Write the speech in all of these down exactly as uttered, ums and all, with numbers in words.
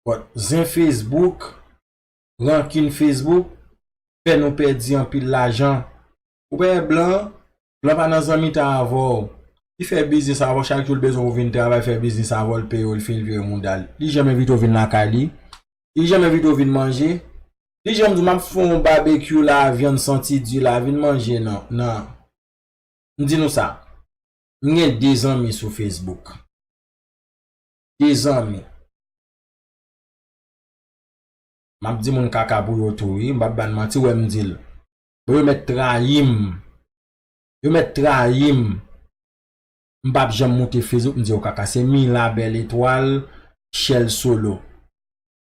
But zen Facebook, rankin Facebook, fè nou pèdi anpil lajan. Ou pa wè blan, blan pa nan zanmitan avè w. Li fè biznis avè w, chak jou l bezwen w vin travay, fè biznis avè w, l peye w, l fin vire mouda l. Li janm envite w vin lakay li. Li janm envite w vin manje. Li janm di w, "M ap fè yon babekyou la, vyann santi di la, vin manje nan, nan." M di nou sa, m gen de zanmi sou Facebook. De zanmi. M ap di moun kaka pou yo tou, wi. M p ap ba n manti, w wè m di l. Bon, yo mèt trayi m. Yo mèt trayi m. M p ap janm moute Facebook, m di yo kaka. Se Mila Bèl Etwal, Shell Solo.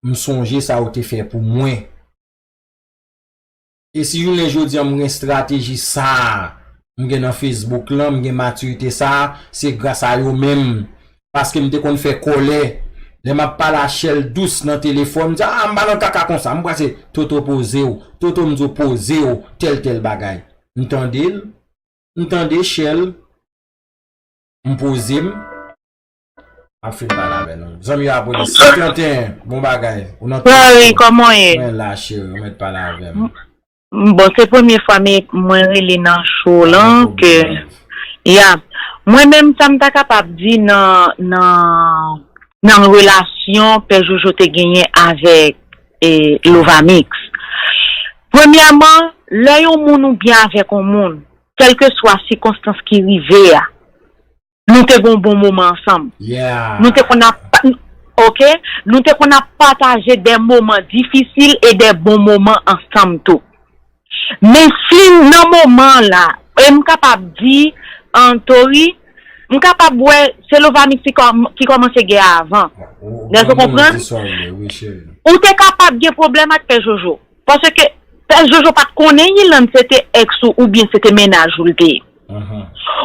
M sonje sa yo te fè pou mwen. E si jounen jodi a m gen estrateji sa a, m gen nan Facebook lan, m gen matirite sa a, se gras a yo menm. Paske m te konn fè kòlè. Lè m ap pale a Shell dous nan telefòn, m di, "A, m pa nan kaka konsa." M prase, "Toto, poze w. Toto, m di w poze w, tèl, tèl bagay." M tande l, m tande Shell, m poze m, m ap fin pale avè nou. Zanmi yo abone. Sik trannteyen, bon bagay. Ou nan Sorry, kòman w ye? Mwen la, cheri, ou mèt pale avè m. M, bon, se premye fwa me, mwen rele nan show lan ke, ya. Mwen menm, sa m ta kapab di nan, nan, nan relasyon Pè Jojo te genyen avèk, e, Lovamix. Premyèman, lè yon moun ou byen avèk yon moun, kèlkeswa sikonstans ki rive a, nou te gen yon bon moman ansanm. Nou te konn ap, oke, nou te konn ap pataje de moman difisil e de bon moman ansanm tou. Men si nan moman la, e m kapab di, an Tori, m kapab wè se Lovamix ki kòm-, ki kòmanse gen avan. Èske w konprann? Ou te kapab gen pwoblèm ak Pè Jojo. Paske Pè Jojo pa t konnen Ilann se te ex ou oubyen se te mennaj ou l te ye.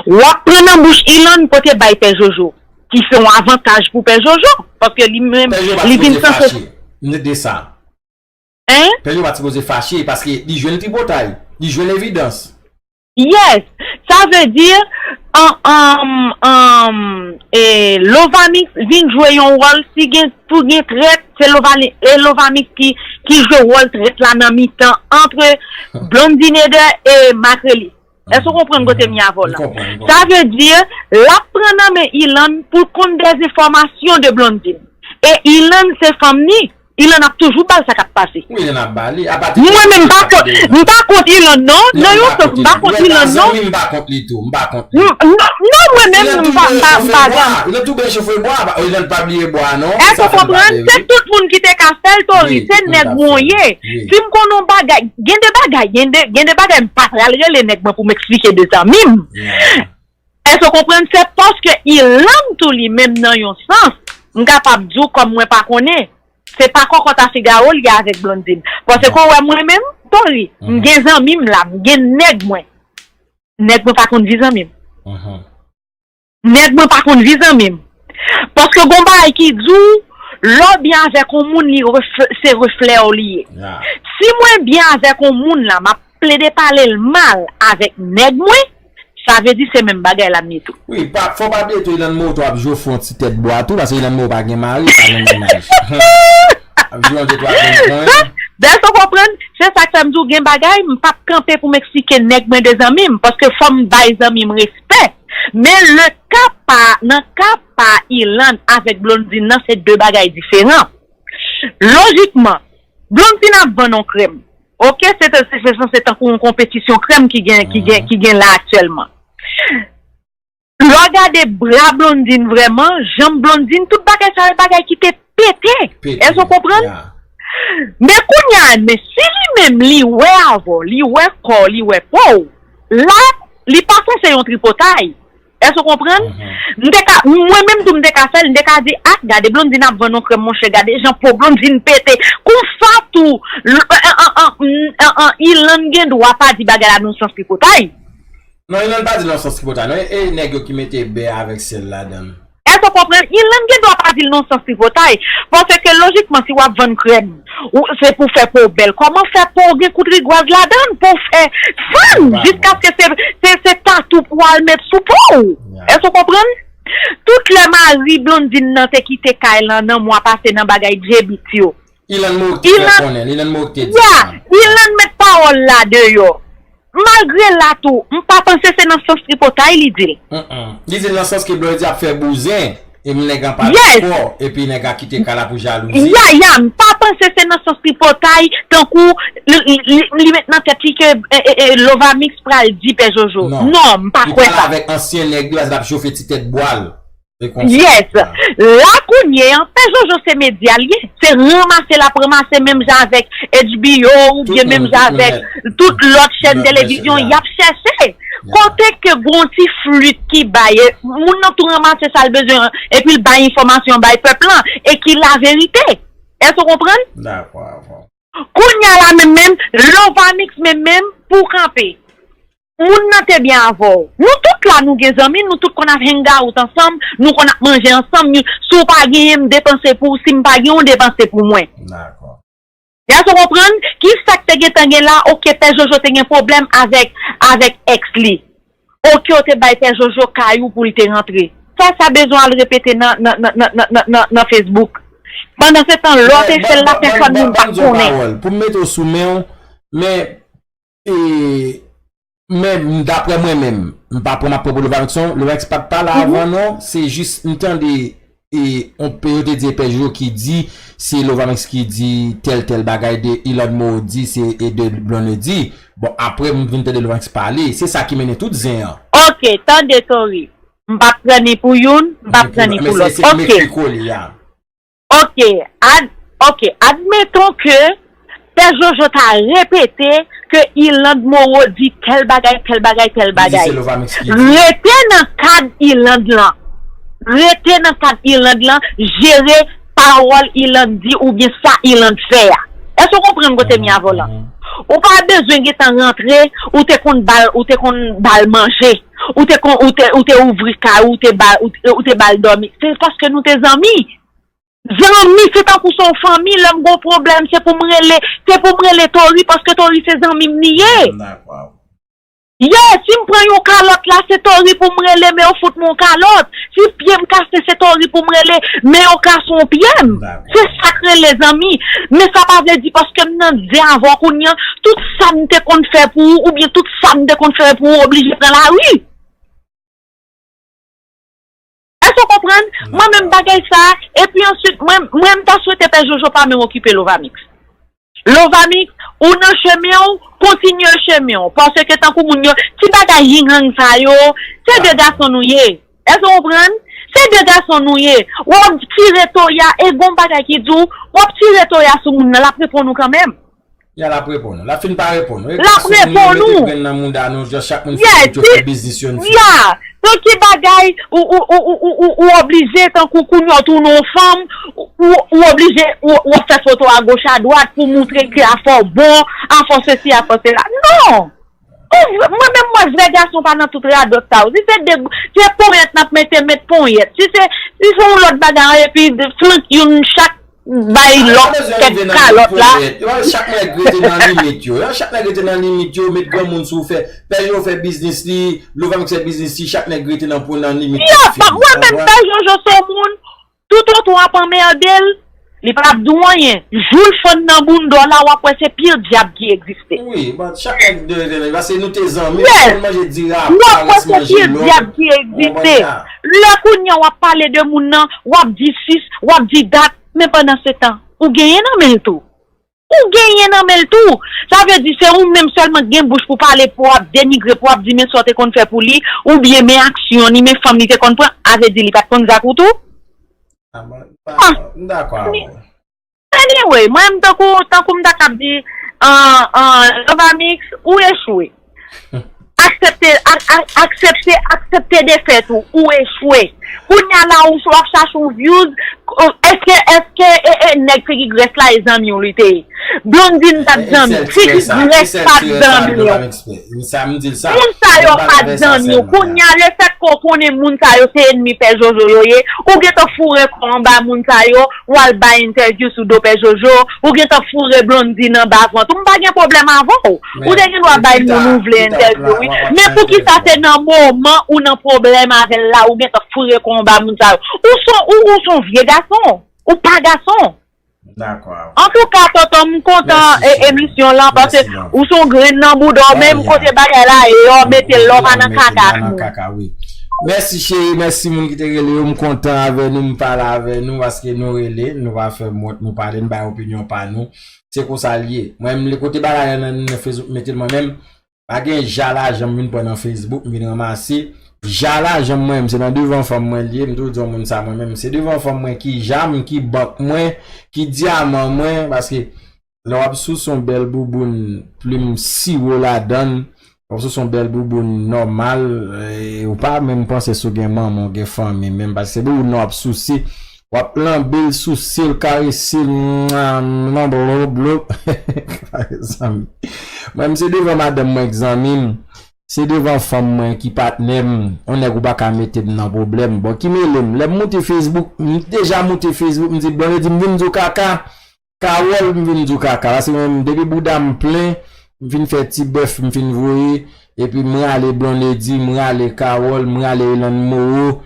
W ap pran nan bouch Ilann pote bay Pè Jojo, ki se yon avantaj pou Pè Jojo, paske li menm, li vin sanse. M te di sa. Hein? Pè Jojo pa t sipoze fache, paske li jwenn tripotay, li jwenn evidans. Yes, sa vle di, an, an, an, e, Lovamix vin jwe yon wòl, si gen, pou gen trèt, se Lovali-, e Lovamix ki, ki jwe wòl trèt la nan mitan, antre Blondine Eder e Makreli. Èske w konprann kote m ye avè w la? Sa vle di, l ap pran nan men Ilann pou l konn dèzenfòmasyon de Blondine. E Ilann se fanm ni. Ilann ap toujou ba l sa k ap pase. Wi, Ilann ap ba li. Mwen menm, m pa kont, m pa kont Ilann, non. Nan yon sans, m pa kont Ilann, non. Zanmi m pa kont li tou. M pa kont li. Non, non, mwen menm, m pa, m pa, m pa. Ilann toujou, Ilann toujou chofe bwa. Ilann pa bliye bwa, non. Èske w konprann? Se tout moun ki te ka fè l, Tori. Se nèg mwen ye. Si m konn yon bagay, gen de bagay, gen de, gen de bagay m pa pral rele nèg mwen pou m eksplike de zanmi m. Èske w konprann? Se paske Ilann tou li menm nan yon sans, m kapab di w kòm mwen pa konnen, se pa kòkòt a figawo l ye avèk Blondine. Paske w wè mwen menm, Tori, m gen zanmi m la, m gen nèg mwen. Nèg mwen pa konn vi zanmi m. Nèg mwen pa konn vi zanmi m. Paske gon bagay ki di w, lè w byen avèk yon moun, li refle-, se reflè w li ye. Si mwen byen avèk yon moun la, m ap plede pale l mal avèk nèg mwen, sa vle di se menm bagay la m ye tou. Wi, pa, fò w pa bliye tou, Ilann Moto ap jwe fè yon ti tèt bwa tou, paske Ilann Moto pa gen mari, pa gen mennaj. Ap jwe yon de twa grenn pwen. Èske w konprann? Se sa k fè m di w gen bagay, m p ap kanpe pou m eksplike nèg mwen de zanmi m, paske fò m bay zanmi m respè. Men le ka pa, nan ka pa Ilann avèk Blondine nan, se de bagay diferan. Lojikman, Blondine ap vann yon krèm. Oke, se te, se, se sanse tankou yon konpetisyon krèm ki gen, ki gen, ki gen la aktyèlman. Lè w gade bra Blondine vrèman, janm Blondine, tout bagay sa yo, bagay ki te pete. Èske w konprann? Men kounye a, men si li menm, li wè avè w, li wè kò w, li wè po w, la, li pa sanse yon tripotay. Èske w konprann? M te ka, mwen menm tou, m te ka fè l, m te ka di, "Ah, gade Blondine ap vann yon krèm, monchè, gade jan po Blondine pete." Konsa tou, l-, an, an, an, an, an, Ilann gen dwa pa di bagay la nan yon sans tripotay. Non, Ilann pa di l nan sans tripotay, non. E, e nèg yo ki mete bè avèk syèl ladan l. Èske w konprann? Ilann gen dwa pa di l nan sans tripotay. Paske lojikman, si w ap vann krèm, ou, se pou fè po w bèl. Kòman fè po w gen kout rigwaz ladan l, po w fè fann, jiskaske se, se, se tatou pou w al met sou po w? Èske w konprann? Tout lè mari Blondine nan te kite kay lan nan mwa pase nan bagay Djebit yo. Ilan Morik te fè konnen, Ilan Morik te di sa. Ya, Ilan met pawòl la deyò. Malgre la tou, m pa panse se nan sans tripotay li di l. Li di l nan sans ke Blondedy ap fè bouzen, e nèg an pale twò, epi nèg a kite kay la pou jalouzi. Ya, ya, m pa panse se nan sans tripotay, tankou li met nan tèt li ke Lovamix pral di Pè Jojo. Non, m pa kwè sa. Li pale avèk ansyen nèg li, paske l ap chofe ti tèt bwa l. Yes. La kounye an, Pè Jojo se medya l ye. Se ranmase l ap ranmase menm jan avèk H B O oubyen menm jan avèk tout lòt chèn televizyon y ap chèche. Kote ke gon ti flit ki bay, moun nan tou ranmase sa l bezwen an, epi l bay enfòmasyon bay pèp lan, e ki laverite. Èske w konprann? Dakò avè w. Kounye a la menm menm, Lovamix menm menm, pou w kanpe. Moun nan te byen avè w. Nou tout la nou gen zanmi, nou tout konn ap hang out ansanm, nou konn ap manje ansanm, si w pa genyen m depanse pou w, si m pa genyen w depanse pou mwen. Dakò. Èske w konprann? Kisa k te gentan gen la? Oke, Pè Jojo te gen pwoblèm avèk avèk ex li. Oke, w te bay Pè Jojo kay ou pou l te rantre. Sa sa bezwen al repete nan nan nan nan nan nan nan Facebook. Pandan se tan lòt efè l la pèsòn moun pa konnen. Pou m mete w sou men w, men E, men, daprè mwen menm, m pa pran m ap pran pou Lovamix non, Lovamix pa t pale avan non, se jis m tande e, on, yo te di e Pè Jojo ki di, se Lovamix ki di tèl tèl bagay de Ilan Morik di, se e de Blondedy. Bon, aprè m vin tande Lovamix pale, se sa ki mennen tout zen an. Oke, tande Tori. M p ap pran ni pou youn, m p ap pran ni pou lòt. Oke. Oke, ad, oke, admeton ke Pè Jojo ta repete ke Iland Moreau di tèl bagay, tèl bagay, tèl bagay. Rete nan kad Iland lan. Rete nan kad Iland lan, jere pawòl Iland di oubyen sa Iland fè a. Èske w konprann kote m ye avè w la? Ou pa bezwen gentan rantre, ou te konn ba l, ou te konn ba l manje, ou te konn, ou te, ou te ouvri kay ou, ou te ba, ou te, ou te ba l dòmi. Se paske nou te zanmi. Zanmi, se tankou se yon fanmi, lè m gon pwoblèm, se pou m rele, se pou m rele Tori, paske Tori se zanmi m li ye. Ye, si m pran yon kalòt la, se Tori pou m rele, men yo fout m yon kalòt. Si pye m kase, se Tori pou m rele, men yo kase yon pye m. Se sa k rele zanmi. Men sa pa vle di paske m nan zen avè w kounye a, tout sa m te konn fè pou ou, oubyen tout sa m te konn fè pou ou, oblije pran lari. Èske w konprann? Mwen menm bagay sa, epi answit, mwen, mwen m ta swete Pè Jojo pa menm okipe Lovamix. Lovamix, ou nan chemen w, kontinye chemen w. Paske tankou moun yo, ti bagay ying yang sa yo, se de gason nou ye. Èske w konprann? Se de gason nou ye. W ap tire toya, e gon bagay ki di w, w ap tire toya sou moun nan, l ap reponn ou kanmenm. Ya l ap reponn ou. L ap fin pa reponn ou. L ap reponn ou. Mete grenn nan mouda nou, just chak moun fè wout yo, fè biznis yo, n fini. Ya. Donk ki bagay ou ou ou ou ou ou ou oblije tankou kounye a w tounen yon fanm, ou ou oblije ou ou ap fè foto agoch adwat pou moutre ke afè w bon, afè w sesi, afè w sela. Non! Ou vre, mwen menm mwen vrè gason pa nan tout radòt sa yo. Si se de, se ponyèt n ap mete, met ponyèt. Si se, si se yon lòt bagay epi flank youn chak bay lòt kèk kalòt la. Yo, chak nèg rete nan limit yo. Yo, chak nèg rete nan limit yo, met granmoun sou fè. Pè Jojo fè biznis li, Lovamix fè biznis li, chak nèg rete nan pwen nan limit yo. Yo, mwen menm Pè Jojo se yon moun, toutotan w ap anmède l, li p ap di w anyen. Jou l fann nan bounda w la, w ap wè se pil dyab ki egziste. Wi, but chak nèg rete nan limit, paske nou te zanmi, nou konn manje dira, parès manje lòt, ou konprann sa? Lè kounye a w ap pale de moun nan, w ap di sis, w ap di dat, men pandan se tan, ou genyen nan men l tou. Ou genyen nan men l tou. Sa vle di se ou menm sèlman k gen bouch pou pale, pou w ap denigre, pou w ap di men sa w te konn fè pou li, oubyen men aksyon ni, men fanm li te konn pran, a vle di li pa t konn zak ou tou? Ah, m dakò avè w. Anyway, mwen menm tankou, tankou m ta kab di, an, an, Lovamix, ou echwe. Aksepte, ak, ak, aksepte, aksepte defèt ou, ou echwe. Kounye a la ou w ap chache yon views, èske, èske e, e, nèg figi grès la e zanmi w li te ye? Blondine pa t zanmi w. Fifi Grèk pa t zanmi w. Moun sa yo pa t zanmi w. Kounye a, lefètke w konnen moun sa yo se ènmi Pè Jojo yo ye, ou gentan foure kò w anba moun sa yo, w al bay entèvyou sou do Pè Jojo, ou gentan foure Blondine anba vant ou. M pa gen pwoblèm avè w. Ou te gen dwa bay moun ou vle entèvyou, wi. Men poukisa se nan moman ou nan pwoblèm avè l la, ou gentan foure kò w anba moun sa yo? Ou se yon, ou, ou se yon vye gason. Ou pa gason. Antouka, tonton, m kontan emisyon lan, paske ou se yon grenn nan bouda w, menm kote bagay la ye, w mete l la, w pa nan kaka ak moun. Mèsi cheri, mèsi moun ki te rele yo, m kontan avè nou, m pale avè nou, paske nou rele, nou pa fè m wont, nou pale, n bay opinyon pa nou. Se konsa l ye. Mwen menm, kote bagay la nan, nan Facebook, m mete l mwen menm. Pa gen ja lajan m vin pran nan Facebook, m vin ranmase. Ja lajan m mwen menm, se nan devan fanm mwen l ye, m toujou di yon moun sa mwen menm. Se devan fanm mwen ki ja m, ki bank mwen, ki dyaman mwen, paske lè w ap souse yon bèl bouboun, plim siwo ladan l, w ap souse yon bèl bouboun nòmal, e, ou pa menm panse si w gen manman, w gen fanmi menm, paske se bouboun nan w ap souse, w ap lanbe l, souse l, karese l, nan blo, blo. Zanmi. Mwen menm se devan madanm mwen k zanmi m, se devan fanm mwen ki patnè m, yon nèg ou pa ka mete m nan pwoblèm. Bon, ki mele m? Lè m moute Facebook, m deja moute Facebook, m di, Blondedy, m vin di w kaka. Carole, m vin di w kaka. Paske mwen menm, depi bouda m plen, m fin fè ti bèf, m fin voye, epi m rale Blondedy, m rale Carole, m rale Elann Moreau,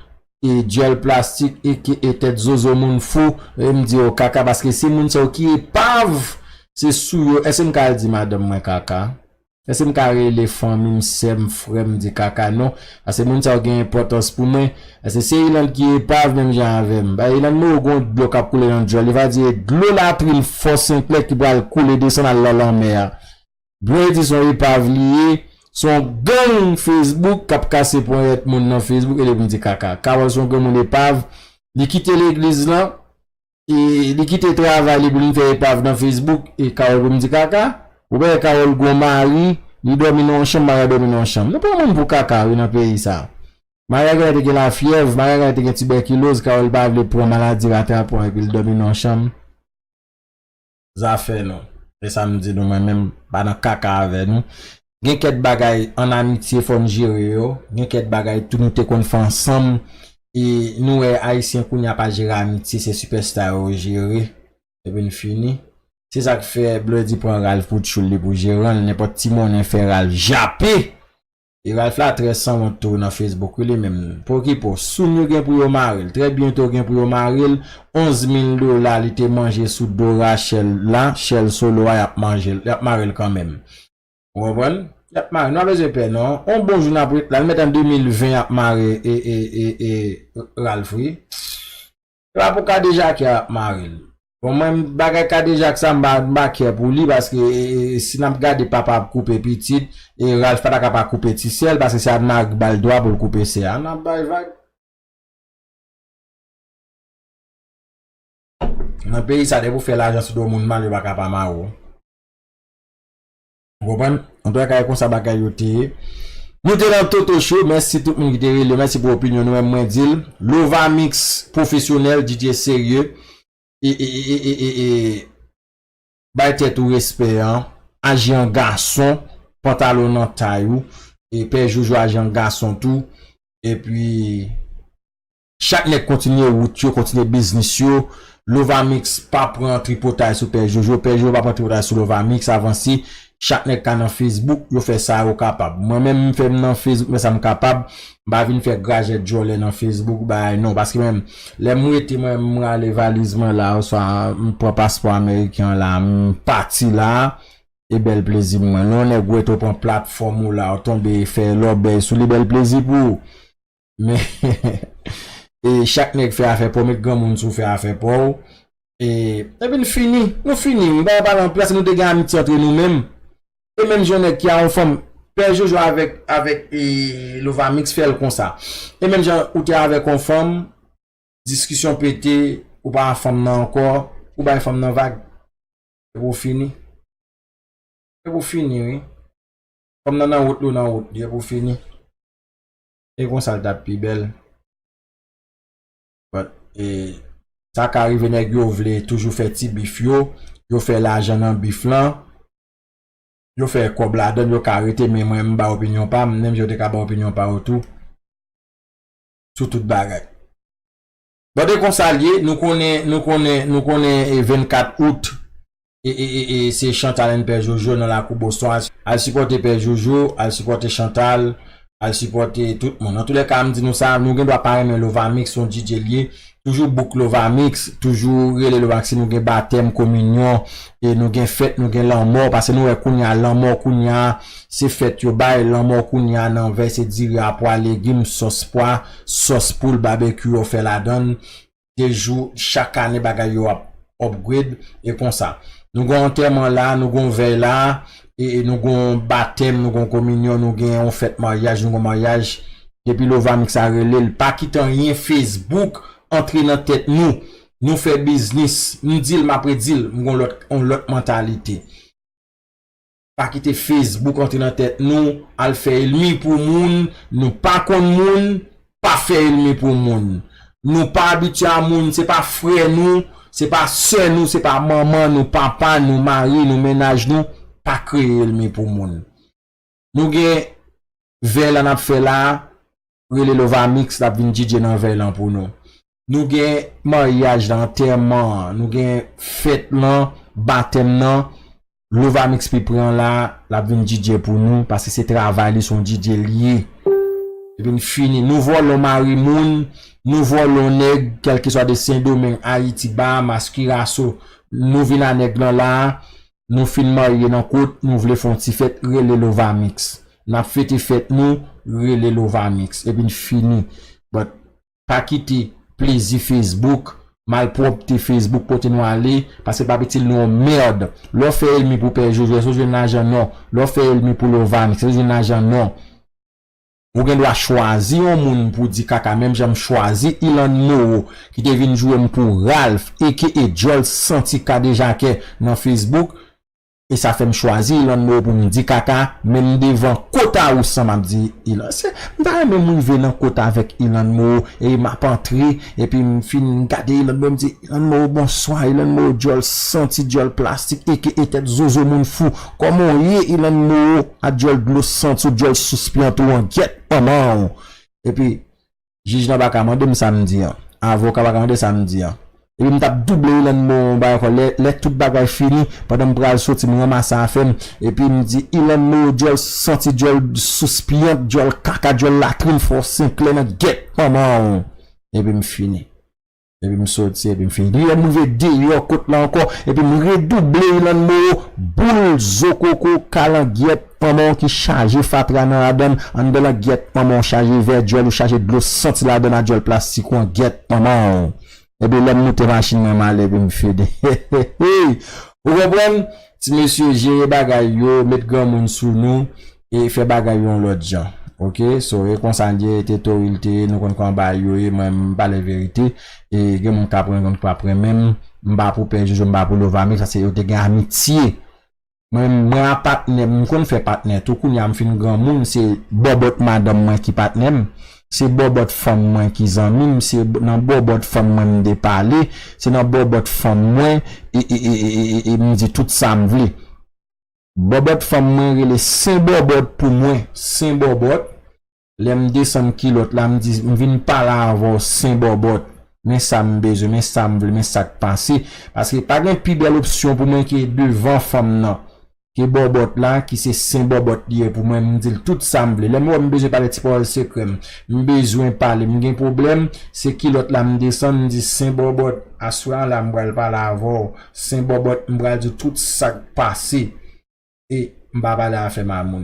e Dyèl Plastik, e ke, e tèt zozo moun fou, e m di yo kaka, paske se moun sa yo ki epav, se sou yo. Èske m ka al di madanm mwen kaka? Èske m ka rele fanmi m, sè m, frè m, di kaka? Non, paske moun sa yo gen enpòtans pou mwen. Paske se Elann ki epav menm jan avè m. Ba Elann Moreau gon dlo k ap koule nan djòl, li va di e dlo latrin fò senklè ki pral koule desann al nan lanmè a. Blondedy se yon epav li ye, se yon gang Facebook k ap kase ponyèt moun nan Facebook, e depi m di kaka. Carole se yon granmoun epav, li kite legliz lan, e li kite travay li pou l vin fè epav nan Facebook, e Carole pou m di kaka. Ou pa wè Carole gon mari, li dòmi nan yon chanm, mari a dòmi nan yon chanm. Nou pran moun pou kaka wi nan peyi sa. Mari a genlè te gen lafyèv, mari a genlè te gen tibèkiloz, Carole pa vle pran maladi ratrapon epi l dòmi nan yon chanm. Zafè nou. Se sa m di nou, mwen menm, m pa nan kaka avè nou. Gen kèk bagay an amitye fò n jere yo. Gen kèk bagay tou nou te konn fè ansanm. E nou wè Ayisyen kounye a pa jere amitye, se sipèsta yo jere. Epi n fini. Se sa k fè Blondedy pran Ralph pou tchoul li pou jeran l, nenpòt ti monnen fè Ralph jape. E Ralph la trè sanwont tou nan Facebook wi li menm. Pokipo, soon yo gen pou yo mare l. Trè byento gen pou yo mare l. Onz mil dola li te manje sou do Rachel la, Shell Solo a, y ap manje l, y ap mare l kanmenm. Ou konprann? Y ap mare, nou pa bezwen pè non. On bon jou n ap ret la, l mèt an de mil ven y ap mare e, e, e, e Ralph wi. Se pa pou kadejake y ap mare l. Bon, mwen, bagay kadejak sa, m pa, m pa kè pou li, paske e, e, si n ap gade papa ap koupe pitit, e Ralph pa ta ka pa koupe ti sè l, paske se Admari k ba l dwa pou l koupe sè a. N ap bay vag. Nan peyi sa, depi w fè lajan sou do moun mal, yo pa ka pa mare w. Ou konprann? Antouka, e konsa bagay yo te ye. Nou te nan Toto Show. Mèsi tout moun ki te rele. Mèsi pou opinyon nou. Menm mwen di l. Lovamix pwofesyonèl, D J serye. E, e, e, e, e, e, e, bay tèt ou respè an. Aji an gason. Pantalon nan tay ou. E Pè Jojo aji an gason tou. Epi, chak nèg kontinye wout yo, kontinye biznis yo. Lovamix pa pran tripotay sou Pè Jojo, Pè Jojo pa pran tripotay sou Lovamix, avanse. Chak nèg ka nan Facebook, yo fè sa yo kapab. Mwen menm, m fè m nan Facebook, men sa m kapab. M pa vin fè grajè djòlè nan Facebook, bay non. Paske menm, lè m rete, mwen, m rale valiz mwen la, oswa m pran paspò ameriken an la, m pati la, e bèl plezi mwen. Lè yon nèg wè tou pran platfòm ou la, ou tonbe fè lòbèy sou li, bèl plezi pou ou. Men, e chak nèg fè afè pa w, met granmoun sou fè afè pa w. E, epi n fini, nou fini. M pa pale anpil, paske nou te gen amitye antre nou menm. E menm jan nèg ki a yon fanm, Pè Jojo avèk, avèk, e, Lovamix fè l konsa. E menm jan ou te avèk yon fanm, diskisyon pete, ou pa a fanm nan ankò, ou bay fanm nan vag. Epi w fini. Epi w fini, wi. Fanm nan nan wout li, w nan wout li, epi w fini. E konsa l t ap pi bèl. But, e, sa ka rive nèg yo vle toujou fè ti bif yo. yo fè lajan nan bif lan, yo fè kòb ladan l, yo ka rete, men mwen m ba opinyon pa m, menm jan yo te ka ba opinyon pa yo tou sou tout bagay. Bon, e konsa l ye, nou konnen, nou konnen, nou konnen e vennkat out, e, e, e, e se Chantal and Pè Jojo nan lakou Boston. Al, al sipòte Pè Jojo, al sipòte Chantal, al sipòte tout moun. Antoulèka, m di nou sa, nou gen dwa pa renmen Lovamix, se yon D J l ye. Toujou book Lovamix, toujou rele Lovamix si nou gen batèm, kominyon, e nou gen fèt, nou gen lanmò, paske nou wè kounye a, lanmò kounye a, se fèt yo bay, lanmò kounye a nan vèy, se diri a pwa, legim, sòs pwa, sòs poul, babekyou yo fè ladan l. De jou, chak ane bagay yo ap upgrade, e konsa. Nou gen antèman la, nou gen vèy la, e, e nou gen batèm, nou gen kominyon, nou gen yon fèt maryaj, nou gen maryaj. Depi Lovamix a rele l, pa kite anyen Facebook antre nan tèt nou. Nou fè biznis, m di l, m ap redi l, m gen yon lòt, yon lòt mantalite. Pa kite Facebook antre nan tèt nou, al fè elmi pou moun, nou pa konn moun, pa fè elmi pou moun. Nou pa abitye a moun, se pa frè nou, se pa sè nou, se pa manman nou, papa nou, mari nou, mennaj nou, pa kreye elmi pou moun. Nou gen vèy la n ap fè la, rele Lovamix, l ap vin D J nan vèy lan pou nou. Nou gen maryaj lan, antèman an, nou gen fèt lan, batèm nan, Lovamix pi pran la, l ap vin D J pou nou, paske se travay li, se yon D J l ye. Epi n fini. Nou vòlò mari moun, nou vòlò nèg, kèlkeswa de Sendomeng, Ayiti, Bahamas, Kiraso, nou vin a nèg lan la, nou fin marye nan kot, nou vle fè yon ti fèt, rele Lovamix. N ap fete fèt nou, rele Lovamix. Epi n fini. But, pa kite plezi Facebook, malpwòpte Facebook pote nou ale, paske l p ap itil nou yon mèd. Lè w fè elmi pou Pè Jojo, èske w jwenn lajan? Non. Lè w fè elmi pou Lovamix, èske w jwenn lajan? Non. Ou gen dwa chwazi yon moun pou di kaka, menm jan m chwazi Ilann Moreau, ki te vin joure m pou Ralph, aka Djòl Santi Kadejakè nan Facebook, e sa fè m chwazi Ilann Moreau pou m di kaka, men m devan kota ou san m ap di Ilann. Se, m ta renmen m rive nan kota avèk Ilann Moreau, e m ap antre, epi m fin gade Ilann Moreau, m di, Ilann Moreau, bonswa, Ilann Moreau, djòl santi, djòl plastik, aka tèt zozo moun fou. Kòman w ye, Ilann Moreau, a djòl dlo santi w, djòl sous pyant ou an, gyèt manman w. Epi, jij lan pa ka mande m sa m di an. Avoka pa ka mande sa m di an. Epi m t ap double Ilann Moreau yon bagay ankò. Lè, lè tout bagay fini, pandan m pral soti, m ranmase afè m. Epi m di, Ilann Moreau, djòl santi, djòl sous pyant, djòl kaka, djòl latrin, fè w senklè nan gyèt manman w. Epi m fini. Epi m soti, epi m fini. Lè m rive deyò kot la ankò, epi m redouble Ilann Moreau, boul zo koko, kalangyèt manman w ki chaje fatra nan ladann, anndan langyèt manman w chaje vè djòl, ou chaje dlo santi ladann a djòl plastik ou an, gyèt manman w. Epi lè m moute machin mwen, m ale, epi m fini. Ou konprann? Ti mesye, jere bagay yo, met granmoun sou nou, e fè bagay yo yon lòt jan. Oke? So, e konsa l ye, e te tori l te ye, nou konn kòman bagay yo ye, mwen, m pale verite, e gen moun k ap renmen, gen moun k p ap renmen m, m pa pou Pè Jojo, m pa pou Lovamix, paske yo te gen amitye. Mwen, mwen a patnè m, m konn fè patnè tou, kounye a m fin granmoun, se bòbòt madanm mwen ki patnè m. Se bòbòt fanm mwen ki zanmi m, se b-, nan bòbòt fanm mwen m depale, se nan bòbòt fanm mwen, e, e, e, e, e, e m di tout sa m vle. Bòbòt fanm mwen rele Sen Bòbòt pou mwen, Sen Bòbòt. Lè m desann kilòt la, m di, m vin pale avè w, Sen Bòbòt. Men sa m bezwen, men sa m vle, men sa k pase. Paske pa gen pi bèl opsyon pou mwen ke devan fanm nan. Ke bòbòt la, ki se Sen Bòbòt li ye pou mwen, m di l tout sa m vle. Lè m wè m bezwen pale ti pawòl sekrè m, m bezwen pale, m gen pwoblèm, se kilòt la m desann, m di, Sen Bòbòt, aswè a la m pral pale avè w. Sen Bòbòt, m pral di w tout sa k pase. E m pa pale afè mamoun.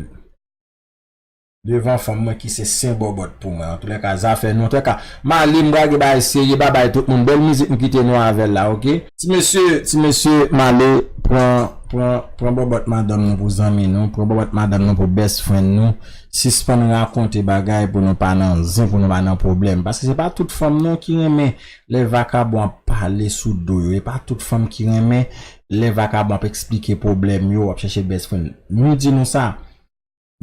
Devan fanm mwen ki se Sen Bòbòt pou mwen. Antoulèka, zafè nou. Antoulèka, m ale, m pral gen bagay serye, babay tout moun. Bèl mizik m kite nou avè l la, oke? Ti mesye, ti mesye, m ale, pran, pran, pran bòbòt madanm nou pou zanmi nou, pran bòbòt madanm nou pou best friend nou. Sispann rakonte bagay pou nou pa nan zen, pou nou pa nan pwoblèm. Paske se pa tout fanm non ki renmen lè vakabon ap pale sou do yo. E pa tout fanm ki renmen lè vakabon ap eksplike pwoblèm yo, ap chèche best friend. Nou di nou sa.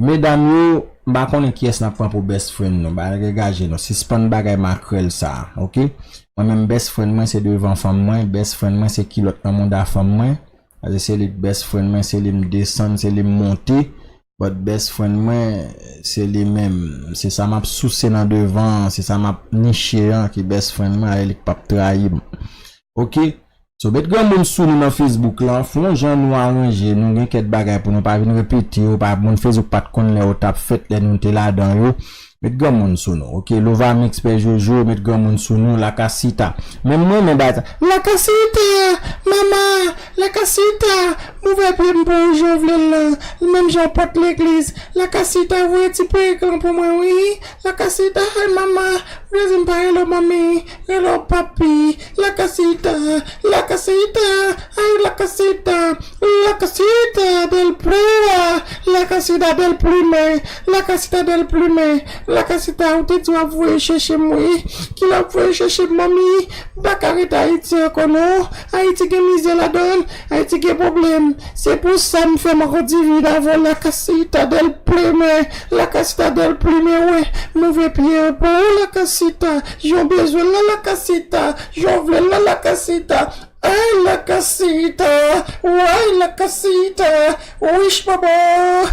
Medam yo, m pa konnen kiyès n ap pran pou best friend nou. Bagay degaje nou. Sispann bagay makrèl sa a, oke? Mwen menm best friend mwen se devan fanm mwen, best friend mwen se kilòt nan mouda fanm mwen. Paske se li k best friend mwen, se li m desann, se li m monte. But best friend mwen, se li menm. Se sa m ap souse nan devan an, se sa m ap niche an ki best friend mwen, a li k p ap trayi m. Ok? So, met granmoun sou nou nan Facebook lan, fè yon jan nou aranje, nou gen kèk bagay pou nou pa vin repete yo, pa moun Facebook pa t konn lè yo t ap fèt, lè nou te ladan yo. Met granmoun sou nou, ok? Lovamix, Pè Jojo, met granmoun sou nou, Lakasita. Menm mwen, men bay sa. Lakasita, mama, Lakasita, m ouvè pye m pou ou jan w vle l lan, menm jan w pot legliz. Lakasita, voye ti peyik lan pou mwen, wi. Lakasita, ay mama, vle di m pa rele w manmi, rele w papi. Lakasita, Lakasita, ay Lakasita, Lakasita del Prima, Lakasita del Prime, Lakasita del Prime, Lakasita ou te di w ap voye chèche m wi, kilè w ap voye chèche m manmi, m pa ka ret Ayiti ankò non, Ayiti gen mizè ladan l, Ayiti gen pwoblèm, se pou sa m fè m ankò divin avè w Lakasita del Prime, Lakasita del Prime wè, m ouvè pye an pou ou Lakasita, jan w bezwen l lan Lakasita, jan w vle l lan Lakasita, Ay Lakasita, way Lakasita, wish baba.